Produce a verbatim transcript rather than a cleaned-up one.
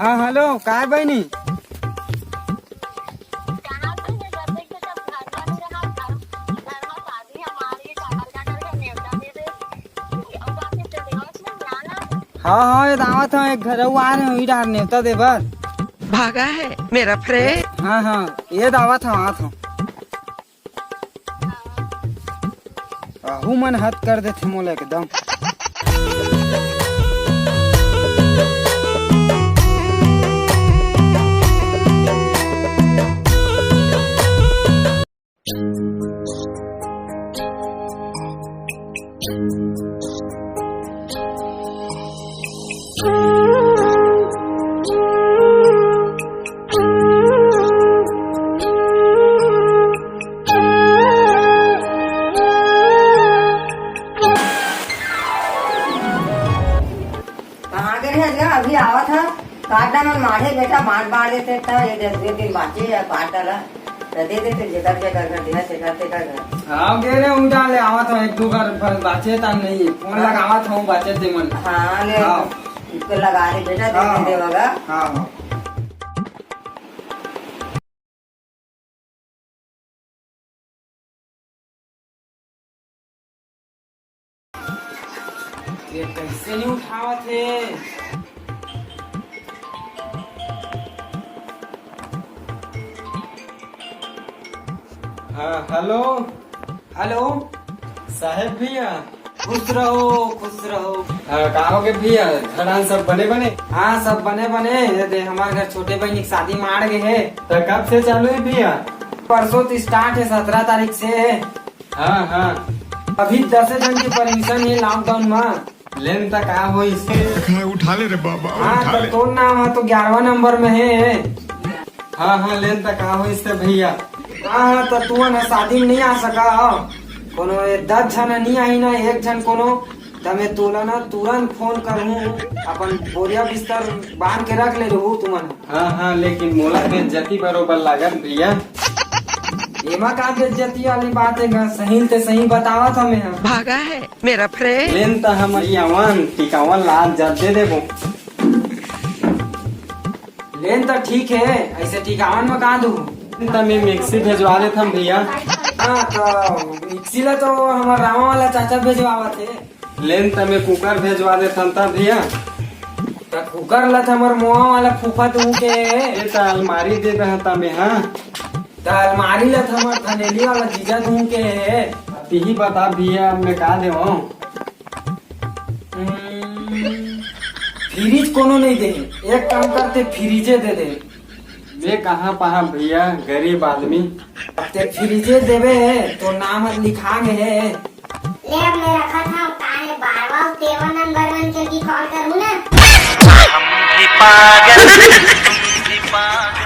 हाँ, हेलो, काय बहिनी? हाँ, हाँ, ये आवत हूँ, एक घर अउ आ रहे हूँ, ई डार नेवता दे बर। भागा है मेरा फ्रेंड। हाँ, हाँ, ये आवत हूँ, आवत हूँ। आहू मन हद कर देथे मोला एकदम। कहाँ गे रहे अजगा? अभी आवत ह। काट डाल मन माढ़े बेटा, बांट बांट देते त ये दस बीस दिन बांचे या काट डाला। त दे देते जेकर जेकर घर, देहा तेकर तेकर घर। हाँ, गे रहे उठा ले, आवत ह, एक दो घर बस बांचे तान नहीं है। फोन हाँ। लगावत हूँ, बांचे ते मन। हाँ, ले। हाँ। इसको लगा दे बेटा, दे हाँ। दे देवागा। हाँ, हाँ। ये कैसे नहीं उठावत हे? हाँ, हेलो। हेलो। साहेब भैया। खुश रहो, खुश रहो। हाँ, का हो गे भैया, घर आन सब बने बने? हाँ, सब बने बने। ये दे, हमारे घर छोटे बहिनी के शादी माड़ गे हे। त कब से चालू हे भैया? परसों तो स्टार्ट हे, सत्रह तारीख से। हाँ, हाँ। अभी दस झन के परमिशन हे लॉकडाउन में। लेन त का होइस? उठा ले रे बाबा, हाँ, उठा त ले। तोर नाम ह तो ग्यारहवाँ नंबर में हे। हाँ, हाँ, लेन त का होइस ते भैया? हाँ, हाँ, त तुमन ह शादी में नहीं आ सका हो। कोनो ये दस झन नहीं आई ना, एक झन कोनो, त मैं तोला ना तुरंत फोन करहूँ, अपन बोरिया बिस्तर बांध के रख ले रहू तुमन। हाँ, हाँ, लेकिन मोला बेइज्जती बरोबर लागत भैया। एमा का बेइज्जती वाली बात हे गा? सही ते सही बतावत हमें हम। भागा है मेरा फ्रेंड। लेन त हम अवन टिकावन ला आज जब दे देबो। लेन त ठीक हे, ऐसे टिकावन में का दू? त मैं मिक्सी भेजवा देत हम भैया। हाँ, त मिक्सी ला तो हमार रामा वाला चाचा भेजवावत हे। लेन त मैं कुकर भेजवा देत हन त भैया। त कुकर ला त हमर मोआ वाला फूफा तुहू के। ए त अलमारी दे दे त मैं, हाँ। त अलमारी ला त हमर धनेली वाला जीजा तुहू के। तिही बता भैया, अब मैं का देवं? हम्म, फ्रिज कोनो नहीं दे। एक काम करते, फ्रिजे दे दे। मैं कहाँ पाहा भैया, गरीब आदमी। ते फ्रिजे देबे, तो नाम लिखा गे हे। ले अब मैं रखत हूँ, काहे बार बार तेवन नंबर मन के की कॉल करूँ ना। हम भी पागल, तुम भी पागल।